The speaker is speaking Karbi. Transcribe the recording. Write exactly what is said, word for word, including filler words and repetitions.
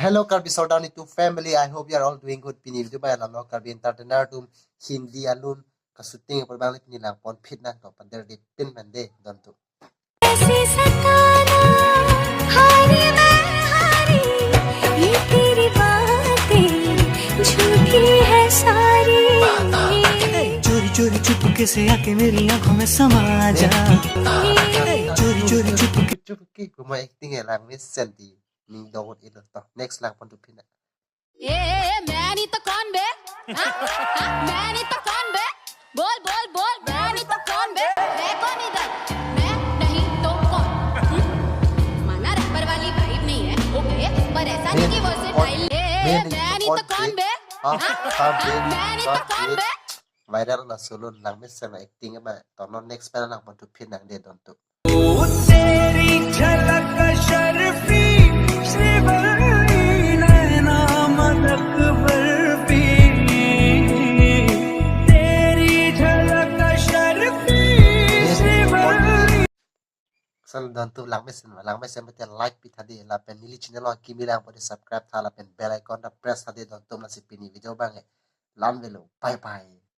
Hello Karbi Sordar Netum family, I hope you are all doing good. Pini video abang lalo Karbi entertainer atum Hindi alun ka shooting apor abang le pini langpon phit nang to, pader de pin mande don tu. कैसे सताना, हारी मैं हारी, ये तेरी बातें झूठी है सारी। चोरी चोरी चुपके से आके मेरी आंखों में समा जा। चोरी चोरी चुपके Chuki kuma acting e langmesen ti ning dogot ilo to. Next langpon tu phit nang. ए, ए, ए, मैं नहीं तो कौन बे? हाँ? हाँ? मैं नहीं तो कौन बे? बोल बोल बोल, मैं नहीं तो कौन बे? मैं कौन इधर? मैं नहीं तो कौन? हम्म? माना रैपर वाली वाइब नहीं है, ओके, पर ऐसा नहीं कि वर्सेटाइल। ए, ए, ए, मैं नहीं तो कौन बे? हाँ? हाँ? हाँ? मैं नहीं तो कौन बे? Viral na solo langmesen acting abang to, non next pen langpon tu phit nang de don tu. तेरी झलक शर्फी श्रीवल्ली नैना मदक बर्फी। तेरी झलक शर्फी Srivalli. San don tu langmesen ma, langmesen mate like pi tha de, lapen neli channel along kimi lang pode subscribe tha lapen bell icon ta press tha de don tu. Lasi pini video abang e la-an avelo. Bye bye.